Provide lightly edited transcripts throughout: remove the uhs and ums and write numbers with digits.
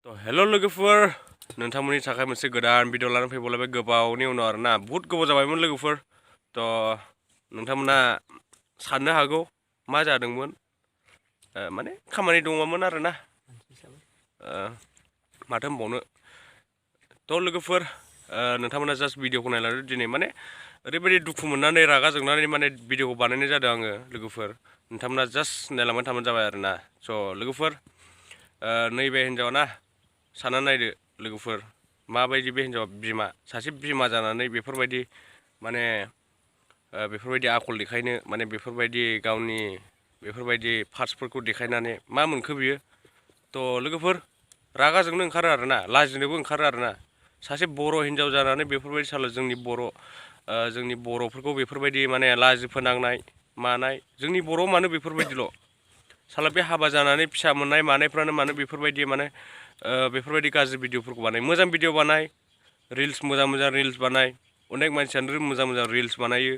तो हेलो लोगोफोर नोंथांमोननि थाखाय मोनसे गोदान भिडिअ लानानै फैबावलायबाय गोबावनि उनाव आरोना बहुत गोबाव जाबायमोन लोगोफोर तो नोंथांमोना साननो हागौ मा जादोंमोन माने खामानि दङमोन आरोना माथो होनबावनो तो लोगोफोर नोंथांमोना जास्ट भिडिअखौ नायलांदो दिनै माने ओरैबायदि दुखु मोननानै रागा जोंनानै माने भिडिअखौ बानायनाय जादों आङो लोगोफोर नोंथांमोना जास्ट नायलांबाय थाबानो जाबाय आरोना स' लोगोफोर नैबे हिन्जावा ना सानना नायदो लोगोफोर माबायदि बे हिन्जावा बिमा सासे बिमा जानानै बेफोरबायदि माने बेफोरबायदि आखल देखायनो माने बेफोरबायदि गावनि बेफोरबायदि पार्ट्सफोरखौ देखायनानै मा मोनखो बियो तो लोगोफोर रागा जोंनो ओंखारो आरोना लाजिनोबो ओंखारो आरोना सासे बर' हिन्जाव जानानै बेफोरबायदि साला जोंनि बर'फोरखौ बेफोरबायदि माने लाजि फोनांनाय मानाय जोंनि बर'आव मानो बेफोरबायदिल' साला बे हाबा जानानै फिसा मोननाय मानायफ्रानो मानो बेफोरबायदि माने बेफोरबायदि गाज्रि भिडिअफोरखौ बानाय मोजां भिडिअ बानाय रिल्स मोजां रिल्स बानाय अनेक मानसियानो मोजां रिल्स बानायो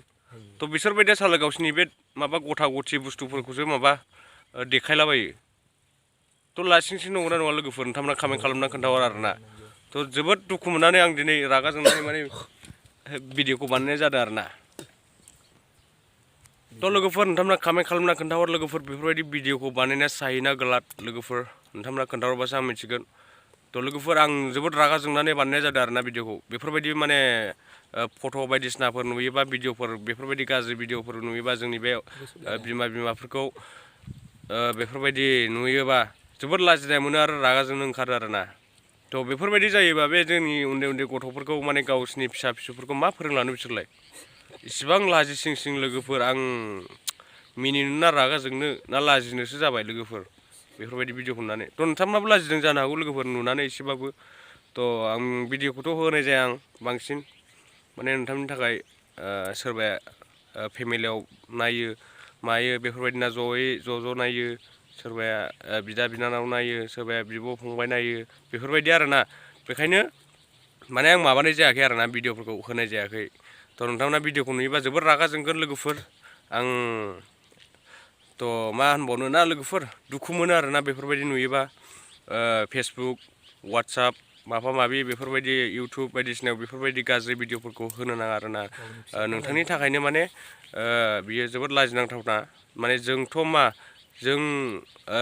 तो बिसोरबायदिया साला गावसिनि बे माबा गथा गथि बुस्थुफोरखौसो माबा देखायलाबायो तो लासिंसिं नंगौना नङा लोगोफोर नोंथांमोना कमेन्ट खालामना खोन्थाहर आरोना तो जोबोद दुखु मोननानै आं दिनै रागा जोंनानै माने भिडिअखौ बानायनाय जादों आरोना तो लोगोफोर नोंथांमोना कमेन्ट खालामना खोन्थाहर लोगोफोर बेफोरबायदि भिडिअखौ बानायनाया साहिना गलात लोगोफोर नोंथांमोना खोन्थाहरबासो आं मिथिगोन तो लोगोफोर आं जोबोद रागा जोंनानै बानायनाय जादों आरोना भिडिअखौ बेफोरबायदि माने फट' बायदिसिनाफोर नुयोबा भिडिअफोर बेफोरबायदि गाज्रि भिडिअफोर नुयोबा जोंनि बे बिमाफोरखौ बेफोरबायदि नुयोबा जोबोद लाजिनाय मोनो आरो रागा जोंनो ओंखारो आरोना तो बेफोरबायदि जायोबा बे जोंनि उन्दै गथ'फोरखौ माने गावसिनि फिसा फिसौफोरखौ मा फोरोंलानो बिसोरलाय इसिबां लाजिसिं लोगोफोर आं मिनिनो ना रागा जोंनो ना लाजिनोसो जाबाय लोगोफोर बेफोरबायदि भिडिअखौ नुनानै तो नोंथांमोनाबो लाजिदों जानो हागौ लोगोफोर नुनानै एसेबाबो तो आं भिडिअखौथ' होनाय जाया आं बांसिन माने नोंथांनि थाखाय सोरबाया फेमिलियाव नायो मायो बेफोरबायदिना ज' नायो सोरबाया बिदा बिनानाव नायो सोरबाया बिब' फंबाय नायो बेफोरबायदि आरोना बेखायनो माने आं माबानाय जायाखै आरोना भिडिअफोरखौ होनाय जायाखै तो नोंथांमोना भिडिअखौ नुयोबा जोबोद रागा जोंगोन लोगोफोर आं तो मा होनबावनो ना लोगोफोर दुखु मोनो आरोना बेफोरबायदि नुयोबा फेसबुक वाट्सएप माबा माबि बेफोरबायदि इउटुब बायदिसिनायाव बेफोरबायदि गाज्रि भिडिअफोरखौ होनो नाङा आरोना नोंथांनि थाखायनो माने बियो जोबोद लाजिनांथावना माने जोंथ' मा जों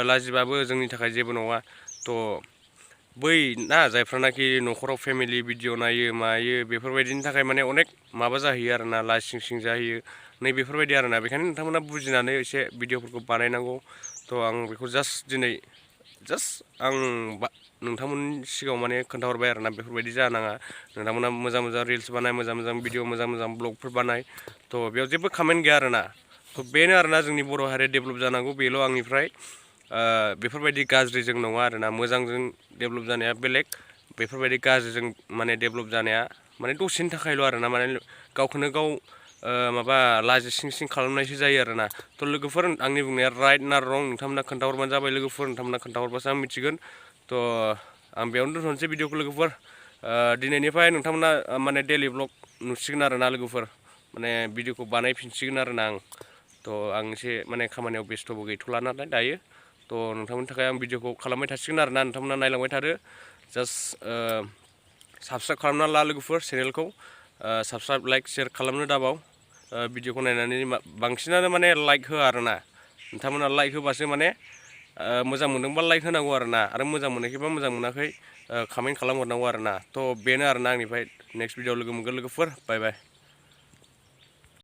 लाजिबाबो जोंनि थाखाय जेबो नङा तो बै ना जायफ्रानाखि न'खराव फेमिलि भिडिअ नायो मायो बेफोरबायदिनि थाखाय माने अनेक माबा जाहैयो आरोना लासिंसिं जाहैयो नै बेफोरबायदि आरोना बेखायनो नोंथांमोना बुजिनानै एसे भिडिअफोरखौ बानायनांगौ तो आं बेखौ दिनै आं नोंथांमोननि सिगाङाव माने खोन्थाहरबाय आरोना बेफोरबायदि जानाङा नोंथांमोना मोजां रिल्स बानाय मोजां भिडिअ मोजां ब्लगफोर बानाय तो बेयाव जेबो कमेन्ट गैया आरोना तो बेनो आरोना जोंनि बर' हारिया डेभेलप जानांगौ बेल' आंनिफ्राय बेफोरबायदि गाज्रिजों नङा आरोना मोजांजों डेभेलप जानाया बेलेग बेफोरबायदि गाज्रिजों माने डेभेलप जानाया माने दसेनि थाखायल' आरोना माने गावखौनो गाव माबा लाजिसिं खालामनायसो जायो आरोना तो लोगोफोर आंनि बुंनाया राइट ना रं नोंथांमोना खोन्थाहरबानो जाबाय लोगोफोर नोंथांमोना खोन्थाहरबासो आं मिथिगोन तो आं बेयावनो दोनथ'नोसै भिडिअखौ लोगोफोर दिनैनिफ्राय नोंथांमोना माने डेलि ब्लग नुसिगोन आरोना लोगोफोर माने भिडिअखौ बानायफिनसिगोन आरोना आं तो आं एसे माने खामानियाव बेस्थ'बो गैथ'ला नालाय दायो तो नोंथांमोननि थाखाय आं भिडिअखौ खालामबाय थासिगोन आरोना नोंथांमोना नायलांबाय थादो जास्ट साबस्क्राइब खालामना ला लोगोफोर चेनेलखौ साबस्क्राइब लाइक शेयार खालामनो दाबाव भिडिअखौ नायनानै बांसिनानो माने लाइक होआ आरोना नोंथांमोना लाइक होबासो माने मोजां मोनदोंबा लाइक होनांगौ आरोना आरो मोजां मोनाखैबा मोजां मोनाखै कमेन्ट खालामहरनांगौ आरोना तो बेनो आरोना आंनिफ्राय नेक्स्ट भिडिअ लोगो मोनगोन लोगोफोर बाय बाय।